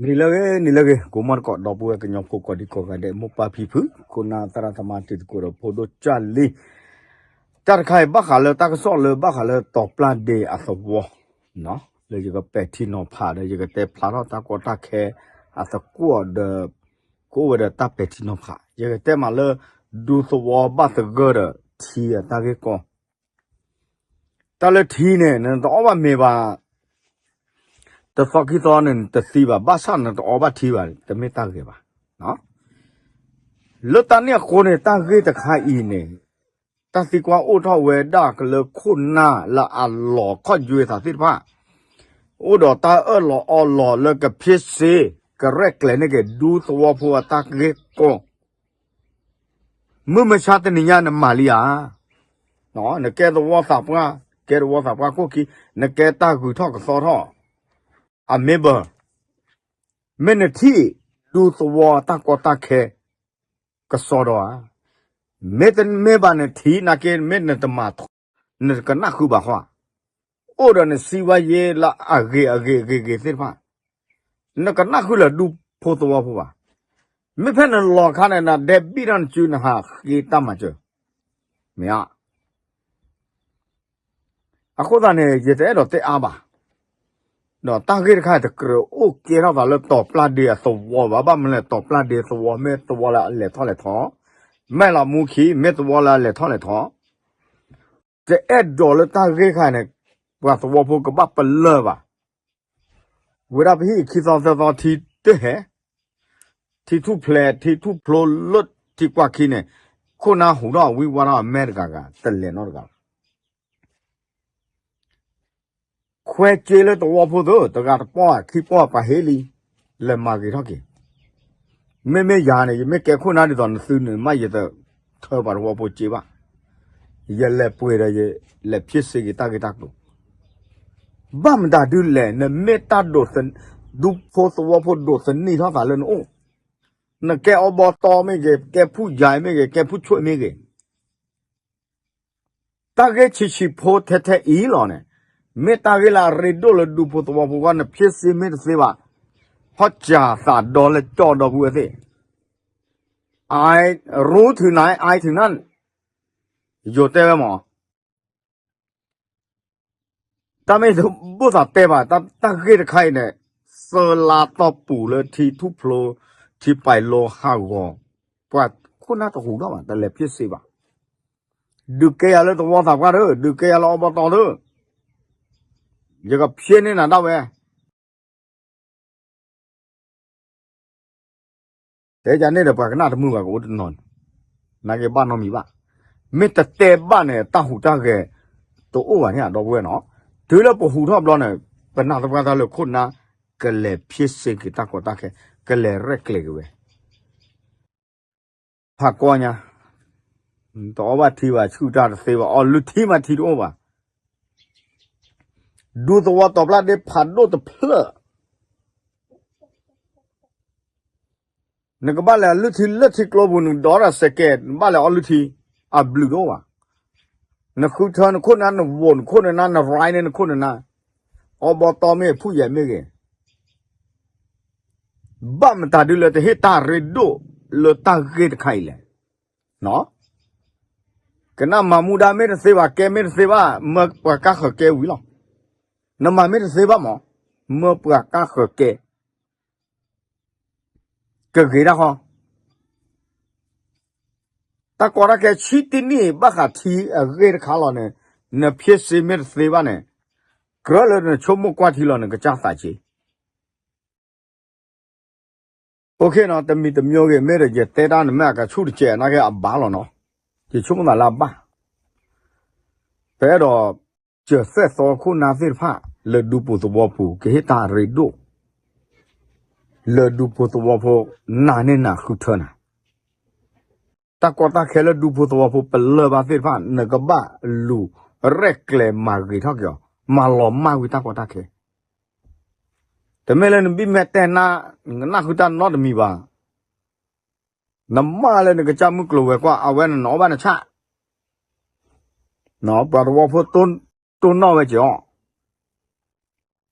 နံၤလၢဂ့ၤ နံၤလၢဂ့ၤ ကိးမီၢ်တကိး ဒီပုၢ်ဝဲၢ်ကညီဖိကိးဒံကိးဂၤဒဲး မိၢ်ပၢ်ဖံဖု ခိၣ်နၢ်သရၣ်သမါတံၤသကိးဒီးဖိဒိၣ်ကၢ်လံၤ, တၢ်တခါအံၤ ဘၣ်ဃးလၢတၢ်ကစီၣ်လၢဘၣ်ဃးလၢတီၤပျၢ်ဒ့အသဝီ လၢယကပဲာ်ထံနီၤဖးဒီး ယကတဲဖျါထီၣ်တၢ်ကီတၢ်ခဲအသကိးဒီး ကအိၣ်ဝဲဒီးတၢ်ပဲာ်ထံနီၤဖး ယကတဲမးလၢ ဒူသဝီဘၣ်သဂၢၢ်ဒီးထံအတၢ်ဂ့ၢ်ကီ တၢ်လၢထံန့ၣ် နတအီၣ်ဘၣ်မ့ၤဘၣ်, တသီခံသီန့ၣ် နတသံဘၣ်, ဘၣ်ဆၣ်နတအီဘၣ်ထံဘၣ် တမ့ၢ်တၢ်ဂ့ၤဘၣ်. လၢတၢ်န့ၣ်အဃိန့ၣ် တၢ်ဂ့ၢ်တခါအံၤန့ၣ် တၢ်သံကွၢ်အိၣ်ထီၣ်ဝဲဒၣ်လၢခိၣ်နၢ်လၢအလီၤခီၣ်ယွဲသးသ့ၣ်တဖၣ် အိၣ်ဒီးတၢ်အၢၣ်လီၤအီလီၤလၢကဖ့စ့ ကရဲၣ်ကျဲၤန့ၢ်က့ၤ ဒူသဝီဖိအတၢ်ဂ့ၢ်ကီ မုၢ်မဆါတနံၤညါနမၤလံဧါ. နကဲသဝီသးပှၢ်, ကဲသဝီသးပှၢ်ခိၣ်ခံ, နကဲတၢ်ဂုၤထီၣ်ကသီထီၣ်, အမ့ၢ်ဘၣ်, မ့ၢ်နထံၣ်ဒူသဝီတၢ်ကီတၢ်ခဲ ကစီဒီဧါ. မ့တမ့ၢ်ဘၣ်နထံၣ်နာ်က့ မ့ၢ်နတမၤ, နကနၣ်ဃုာ်ဘၣ်ဃီဧါ. အိၣ်ဒီးနစံးဝဲယဲလၢအဂ့ၤအဂ့ၤဂ့ၤဂ့ၤသ့ၣ်တဖၣ် နကနၣ်ဃုာ်လၢဒူဖိသဝီဖိဘၣ်. မ့ၢ်ဖဲနလီၤခါန့ၣ် နဒဲဘံၣ်ထီၣ်နစု နဟးဃ့တၢ်မၤစၢၤ, မ့ၢ်ဧါ. အဃိသတးန့ၣ် ယတအဲၣ်ဒိးတဲအါဘၣ်. ဒီးတၢ်ဂ့ၢ်တခါတကြၢးအိၣ်ကဲထီၣ်သးလၢတီၤပျၢ်ဒ့အသဝီဘၣ်, ဘၣ်မနုၤလဲၣ် တီၤပျၢ်ဒ့သဝီ မ့ၢ်သဝီလၢအလဲၤထီၣ်လဲၤထီ, မဲၢ်လးမူခံ မ့ၢ်သဝီလၢအလဲၤထီၣ်လဲၤထီ, တအဲၣ်ဒိးလၢတၢ်ဂ့ၢ်တခါန့ၣ် ပှၤသဝီဖိကဘၣ်ပလၢၢ်ဘၣ်. ဝဲဒၣ်ပဟံၣ်ခံသီသၢသီထံတဟဲ, ထံထူၣ်ဖျဲး ထံထူၣ်ဖျိလၢထံကွၢ်ခံန့ၣ်, ခိၣ်နၢ်ဟူးထီၣ်ဝံဝါထီၣ်အမဲတဂၤဂၤ တလဲၤနီတဂၤဘၣ်. ခွဲးက့လၢသဝီဖိသ့ၣ် တဂၤတပီၢ် ခံပီၢ်ပှၤဟ့ၣ်လံ, လဲၤမၤဂ့ၤထီၣ်က့ၤ. မ့မ့ၢ်ယၤန့ၣ် ယမ့ၢ်ကဲခိၣ်နၢ်ဒ်သိးနသုန့ၣ် မ့ၢ်ယတထၢပှၤသဝီဖိက့ဘၣ်. ယလဲၤပှ့ၤဒီးယလဲၤဖ့စ့က့ၤ တၢ်ဂ့ၢ်တၢ်ကျိၤ ဘၣ်မတၤဒုလဲၣ်, နမ့ၢ်တၢ်ဒိးသ, ဒူဖိသဝီဖိဒိးသန့ၤထီၣ်သးလၢနအိၣ်, နကဲအီဘီတီမ့ၢ်ဂ့ၤ, ကဲဖူယၤမ့ၢ်ဂ့ၤ, ကဲဖူဆွဲမ့ၢ်ဂ့ၤ, တၢ်ဂ့ၢ်ဆံးဆံးဖိထဲထဲအံၤလီၤန့ၣ်, မ့ၢ်တၢ်ဂ့ၢ်လၢအရ့ဒိၣ်လၢဒူဖိသဝီဖိဂီၢ် နဖ့စ့မ့ၢ်တသ့ဘၣ်, ဟီၣ်စၢ်သးဒီလၢကၠီဒီပုၢ်ဝဲၢ်သ့ၣ်, အရူထုးနၤ အအံထုးနၤ, ယိၤတဲဝဲမး တၢ်မ့ၢ်တဘၣ်သးတဲဘၣ်, တၢ်ဂ့ၢ်တခါအံၤန့ၣ်, သၢလါတီၢ်ပူၤလၢထံထူၣ်ဖျိ, ထံပာ်လိဟးဂီၤ, ပှၤခိၣ်နၢ်တဟူးထီၣ်ဘၣ်, တလဲၤဖ့စ့ဘၣ်. ဒုးကဲယၤလၢသဝီသးပှၢ်ဒီး, ဒုးကဲယၤလၢအီဘီတီဒီး, ယကဖ့န့ၢ်နၤဒၣ်ဝဲ တဲယၤန့ၣ်ဒီး ပှၤကနၣ်တမုာ်ဘၣ် ကအိၣ်တနီၤန့ၣ်, နာ်က့ဘၣ်နီတမံၤဘၣ်. မ့ၢ်တတဲဘၣ်န့ၣ် တၢ်ဟူးတၢ်ဂဲၤ တအိၣ်ဘၣ်န့ၣ် ဒီပုၢ်ဝဲၢ်နီၤ. တုၤလၢပဟူးထီၣ်ဘျီန့ၣ်, ပနာ်သပှၢ်တၢ်လၢခိၣ်နၢ် ကလဲၤဖ့စ့က့ၤတၢ်ကီတၢ်ခဲ, ကလဲၤရဲၣ်ကျဲၤက့ၤဝဲ ဖးကီညါ, တအီဘၣ်ထံဘၣ်, ဆူၣ်တၢ်တသ့ဘၣ်, အီလုၢ်ထံမးထံတအိၣ်ဘၣ်. ဒူသဝီတီၤပျၢ်ဒ့ဖးဒိၣ်တဖျၢၣ်, နကဘၣ်လဲၤအီလုၢ်ထံလၢထံကျိပူၤ နကဒိးတၢ်စဲးကဲး, နဘၣ်လဲၤအီလုၢ်ထံ, အဘျုးတအိၣ်ဘၣ်. နဃုထၢနခိၣ်နၢ် နဝိး နခိၣ်နၢ် နရါန့ၢ်နခိၣ်နၢ်, အီဘီတီမ့ၢ်ဖူယဲၢ်မ့ၢ်ဂ့ၤ ဘၣ်မတၤဒုလဲၣ် တဟ့ၣ်တၢ်ရ့ဒိၣ်လၢတၢ်ဂ့ၢ်တခါအံၤလဲၣ်. ကနၣ်မၤမူဒါမ့ၢ်တသ့ဘၣ်, ကဲမ့ၢ်တသ့ဘၣ်, မၢပှၤကါဃၢၤကဲဝံၤလီၤ. နမၤမ့ၢ်တသ့ဘၣ်မး, မၢပှၤကါဃၢၤကဲ ကဂ့ၤဒၣ်ဃီ. တၢ်ကီတၢ်ခဲဆံတနံၣ် ဘၣ်ဃးထံအဂ့ၢ်တခါလီၤန့ၣ်, နဖ့စ့မ့ၢ်တသ့ဘၣ်န့ၣ်, ကြၢးလၢနဆိကမိၣ်ကွၢ်ထံလီၤ နကစၢ်သးဆ့ အိၣ်ခ့နီၤ, တမံၤတမံၤဂ့ၤ မ့ၢ်ဒီးယတဲတၢ်န့ၣ် မ့ၢ်အကဆူၣ်တစဲးနာ်က့အဘၣ်လီၤနီၤ, ယဆိကမိၣ်သးလၢအဘၣ်. ပအဲၣ်ဒိး စၢၤသွဲၣ်သီခိၣ်နၢ်သ့ၣ်တဖၣ် လၢဒူပူၤသဝီပူၤ ကဟ့ၣ်တၢ်ရ့ဒိၣ် လၢဒူဖိသဝီဖိ နၤန့ၣ်နၤဃုထၢနၤ တၢ်ကီတၢ်ခဲလၢဒူဖိသဝီဖိပလၢၢ်ဘၣ်သ့ၣ်တဖၣ် နကဘၣ်လူၤရဲၣ်ကျဲၤမၤဂ့ၤထီၣ်က့ၤအီၤ, မၤလီၤမၢ်ဝံၤတၢ်ကီတၢ်ခဲ. တမ့ၢ်လၢနဘံၣ်မဲာ်တဲနါ, နကနၢ်ဃုတၢ်နီတမံၤဘၣ်. နမၢလၢနကစၢ်မုၢ်ကျိၤဝဲၤကွာ် အဝဲန့ၣ်နအီၣ်ဘၣ်နဆၣ်, ပှၤသဝီဖိတိၢ်နီၣ်ဝဲက့ၤအီၤ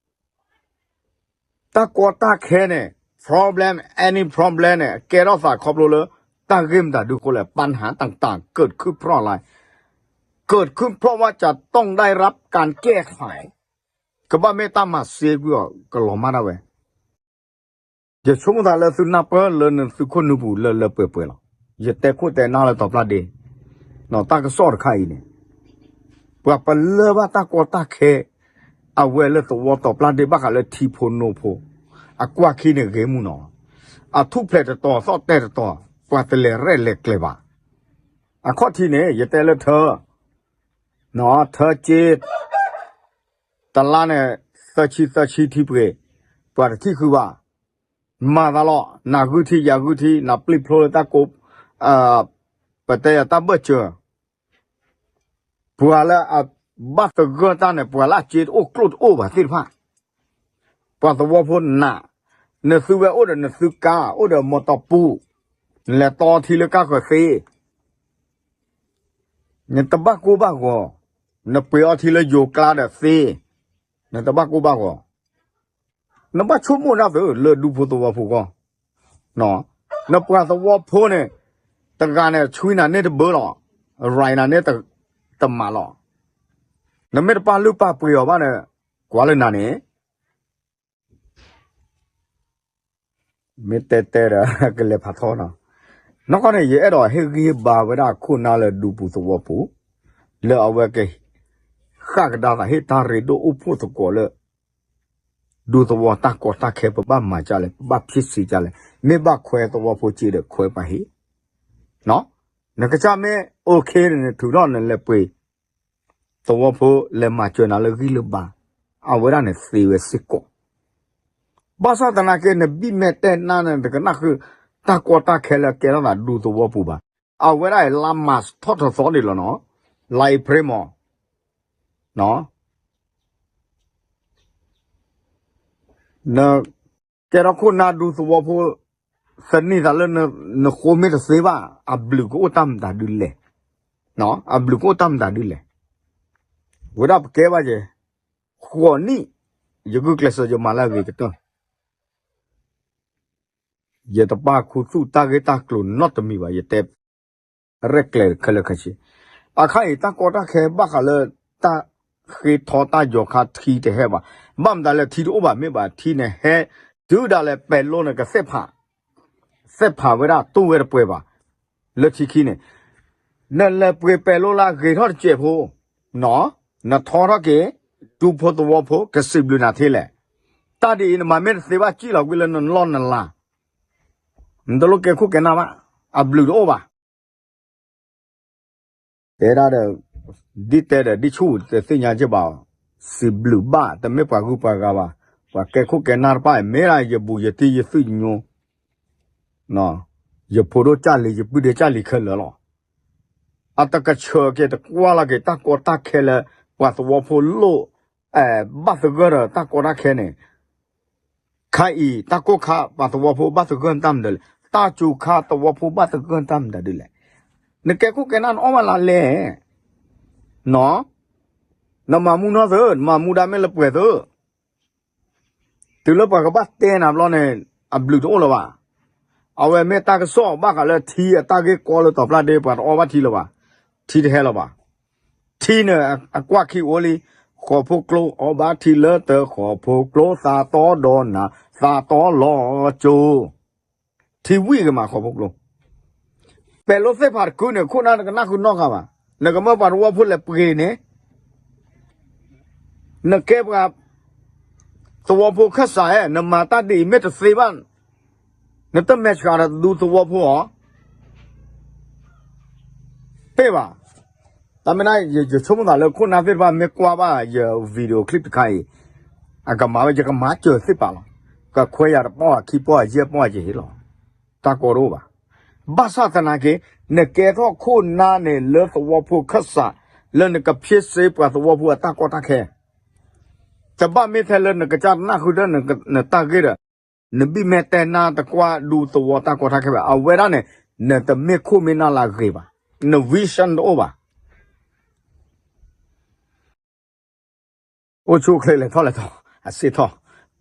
တၢ်ကီတၢ်ခဲန့ၣ် problem, any problem န့ၣ် ကဲထီၣ်သးခီဖျိလၢ တၢ်ဂ့ၢ်မတၤဒုအဃိလဲၣ်, ပၢ်နဟးတၢ်တၢ် เกิดขึ้นเพราะอะไร, เกิดขึ้นเพราะว่าจะต้องได้รับการแก้ไข ကဘၣ်မ့ၢ်တၢ်မၤစ့ကွံာ်အီၤ ကလီၤမၢ်ဒၣ်ဝဲ ယဆိကမိၣ်သးလၢသုနၢ်ပၢၢ်လၢနသုခိၣ်နူာ်ပူၤလၢလၢပှဲၤပှဲၤလီၤ. ယတဲခိၣ်တဲနၢ်လၢတီၤပျၢ်ဒ့ တၢ်ကစီၣ်တခါအံၤန့ၣ် ပှၤပလၢၢ်ဘၣ်တၢ်ကီတၢ်ခဲ အဝဲလၢသဝီတီၤပျၢ်ဒ့ဘၣ်ဃးလၢထံဖိနိဖိ အကွၢ်ခံန့ၣ်ဂ့ၤမုၢ်နီၤ, အထူၣ်ဖျဲးတတီၤသီၣ်တဲတတီၤ ပှၤတလဲၤရဲၣ်လဲၤကျဲၤဘၣ်. အခီၣ်ထံးန့ၣ် ယတဲလၢထၢ ထၢက့ တလါန့ၣ် သၢဆံသၢဆံထံပှ့ၤ ပှၤတထံၣ်ဃုဘၣ်. မၤသးလီၤ နဂုၢ်ထံယဂုၢ်ထံ နပျံၤဖျိလၢတၢ်ကိး ပတဲယၤတၢ်ဘၢၣ်စၢၤ ပှၤလၢအဘၣ်သဂၢၢ်တၢ်န့ၣ် ပှၤလၢအစ့တအိၣ်ကျိၣ်တအိၣ်ဘၣ်သ့ၣ်တဖၣ် ပှၤသဝီဖိနး နသုဝဲအိၣ်ဒီးနသုကါ အိၣ်ဒီးမီတီပူ နလဲၤတီထံလၢကါဃၢၤသ့ နတဘၣ်ကိၢ်ဘၣ်ဂီၤ, နပှ့ၤအီထံလၢယိၤကျါဒီးသ့, နတဘၣ်ကိၢ်ဘၣ်ဂီၤ, နဘၣ်ဆိကမိၣ်ဒၣ်သုလၢဒူဖိသဝီဖိဂီၢ်, နပှၤသဝီဖိန့ၣ် တဂၤန့ၣ် ဆွံနၤန့ၢ်တဘၢလီၤ, ရၤနၤန့ၢ်တမးလီၤ, နမ့ၢ်တပာ်လုၢ်ပာ်ပှ့ၤအီၤဘၣ်ဒီး ကွၢ်လၢနၤန့ၣ် မ့ၢ်တဲတဲဒီး ကလဲၤဖးထီနီၤ, နီၢ်ကီၢ်န့ၣ် ယအဲၣ်ဒိးဟ့ၣ်ဂံၢ်ဟ့ၣ်ဘါဝဲဒၣ်ခိၣ်နၢ်လၢဒူပူၤသဝီပူၤ, လၢအဝဲက ဃၣ်ကဒါသးဟ့ၣ်တၢ်ရ့ဒိၣ်အိၣ်ဖှိၣ်သကိးလၢ ဒူသဝီတၢ်ကီတၢ်ခဲ ပဘၣ်မၤဒ်လဲၣ် ပဘၣ်ဖံးစံးဒ်လဲၣ်, မ့ၢ်ဘၣ်ခွဲသဝီဖိစ့ဒီးခွဲပှၤဟ့ၣ်, နကစၢ်မ့ၢ် okay န့ၣ် နထုးထီၣ်နလဲၤပှ့ၤ သဝီဖိလဲၤမၤစၢၤနၤလၢဂံၢ်လၢဘါ, အဝဲဒၣ်န့ၣ်သ့ဝဲစ့ၢ်ကီး, ဘၣ်ဆၣ်သနာ်က့ နဘံၣ်မဲာ်တဲာ်နါန့ၣ် တကနၣ်ဃုာ် တၢ်ကီတၢ်ခဲလၢကဲထီၣ်သးဒူသဝီပူၤဘၣ်, အဝဲဒၣ်လါမၢ်ထီၣ်ထီသီန့ၣ်လီၤနီၤ, လါအ့ဖြ့ၣ်မး နကဲထီၣ်ခိၣ်နၢ်ဒူသဝီဖိ, သန့ၤသးလၢနဃိမ့ၢ်တသ့ဘၣ် အဘျုးကအိၣ်တၢ်မတၤဒုလဲၣ်, အဘျုးကအိၣ်တၢ်မတၤဒုလဲၣ်, ဝဲဒၣ်ပကဲဘၣ်က့ၤ, ဃိးနံၣ်, ယဂုာ်ကျဲးစၢးယမၤလၢအဂ့ၤကတၢၢ် ယတပာ်ခူသူၣ်တၢ်ဂ့ၢ်တၢ်ကျိၤနီတမံၤဘၣ် ယတဲ ရဲၣ်ကျဲၤခဲလၢာ်ခဲဆ့, အခါအံၤတၢ်ကီတၢ်ခဲဘၣ်ဃးလၢ တၢ်ဃ့ထီတၢ်ယီၤခါထံတဟဲဘၣ်, ဘၣ်မတၤလဲၣ်ထံတအိၣ်ဘၣ်မ့ၢ်ဘၣ်ထံန့ၣ်ဟဲ, တုၤဒၣ်လဲာ်ပဲၤလိန့ၣ်ကသ့ၣ်ဖး, သ့ၣ်ဖးဝဲဒၣ်တိၢ်ဝဲတပှဲၤဘၣ်, လၢထံခံန့ၣ်, နလဲၤပှ့ၤပဲၤလိလၢအဂ့ၤထီၣ်တစဲးဖိ, နထီထီၣ်က့ၤ, ဒူဖိသဝီဖိကစံးဘျုးနၤထဲလဲၣ်, တၢ်ဒ်အံၤနမၤမ့ၢ်တသ့ဘၣ်စံၣ်လီၤကွံာ်လၢနလီၢ်နလၤ, နတလိၣ်ကဲခိၣ်ကဲနၢ်ဘၣ်, အဘျုးတအိၣ်ဘၣ် တဲဒၣ်ဒီး, ဒ်တဲဒီးဒ်ဆူၣ်တသ့ၣ်ညါက့ဘၣ်, စံးဘျုးဘၣ်တမ့ၢ်ပှၤဂုၤပှၤဂၤဘၣ်, ပှၤကဲခိၣ်ကဲနၢ်တဖၣ်အံၤ မ့ၢ်ဒၣ်ယဘူးယတံၢ်ယသွံၣ်ယညိ, ယဖိဒိၣ်ကၢ်လံၤ ယပုၢ်ဒ့ကၢ်လံၤခဲလၢာ်လီၤ, အတကဆၢက့ၤတကွၢ်လီၤက့ၤတၢ်ကီတၢ်ခဲလၢ ပှၤသဝီဖိလိၣ်, ဘၣ်သဂၢၢ်ဒီးတၢ်ကီတၢ်ခဲန့ၣ် ခါအံၤ တၢ်ကိၢ်ခါပှၤသဝီဖိဘၣ်သဂၢၢ်တၢ်မတၤလဲၣ်, တၢ်စူၤခါသဝီဖိဘၣ်သဂၢၢ်တၢ်မတၤဒ်လဲၣ်, နကဲခိၣ်ကဲနၢ်နအီၣ်မးလါလဲၣ်, နမၤမူနီၢ်သု, နမၤမူဒါမ့ၢ်လၢပှဲၤသု, တုၤလၢပှၤကဘၣ်တဲနၤဘျီန့ၣ်, အဘျုးတအိၣ်လၢၤဘၣ်, အဝဲမ့ၢ်တၢ်ကစီၣ်ဘၣ်ဃးလၢထံအတၢ်ဂ့ၢ်ကီလၢတီၤပျၢ်ဒ့ ပှၤတအီဘၣ်ထံလၢၤဘၣ်, ထံတဟဲလၢၤဘၣ် ထံန့ၣ်အကွၢ်ခံအိၣ်လံ, ဃိးဖိကျိအီဘၣ်ထံလၢတၢ်ဃိးဖိကျိ သးတီဒီးနၤ, သးတီလီၤကၠိ, ထံဝံၣ်ဂ့ၤမးဃိးဖိကျိ, ပဲၤလိသ့ၣ်ဖးတကုန့ၣ် ခိၣ်နၢ်နကနၣ်ဃုနီတဂၤဘၣ်, နကမၢပှၤသဝီဖိလဲၤပှ့ၤန့ၣ် နကဲပှၤသဝီဖိခၢၣ်စးဧါ, နမၤတၢ်ဒ်အံၤမ့ၢ်တသ့ဘၣ်, နတမဲာ်ဆှးဒီးဒူသဝီဖိအီၤ, တ့ၢ်ဘၣ်, တၢ်မ့ၢ်ဒၣ် ယဆိကမိၣ်သးလၢခိၣ်နၢ်သ့ၣ်တဖၣ်မ့ၢ်ကွၢ်ဘၣ်ယ video clip တခါအံၤ, အကမၤဝဲ ယကမၤစၢၤသ့ၣ်ပာ်လီၤ, ကခွဲးယာ်တပီၢ် ခံပီၢ် ယဲၢ်ပီၢ်ယဟ့ၣ်လီၤ, တၢ်ကီတအိၣ်ဘၣ်, ဘၣ်ဆၣ်သနာ်က့ နကဲထီၣ်ခိၣ်နၢ်န့ၣ်လၢသဝီဖိခၢၣ်စး, လၢနကဖံးစ့ပှၤသဝီဖိအတၢ်ကီတၢ်ခဲ တဘၣ်မ့ၢ်ထဲလၢနကစၢ်တနၢ်ဃုာ်ဒီးနတၢ်ဂ့ၢ်ဒီး, နဘံၣ်မဲာ်တဲာ်နါတကွၢ်ဒူသဝီတၢ်ကီတၢ်ခဲဘၣ်, အဝဲဒၣ်န့ၣ် နတမ့ၢ်ခိၣ်မ့ၢ်နၢ်လၢအဂ့ၤဘၣ်, န vision တအိၣ်ဘၣ် အိၣ်ဆူၣ်အိၣ်ချ့လဲၤထီၣ်လဲၤထီၣ် အစ့ၣ်ထီၣ်,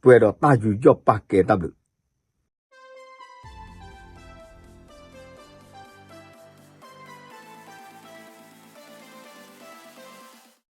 ပှဲၤဒီးတၢ်ယူးယီၣ်ပာ်ကဲတၢ်ဘျုး,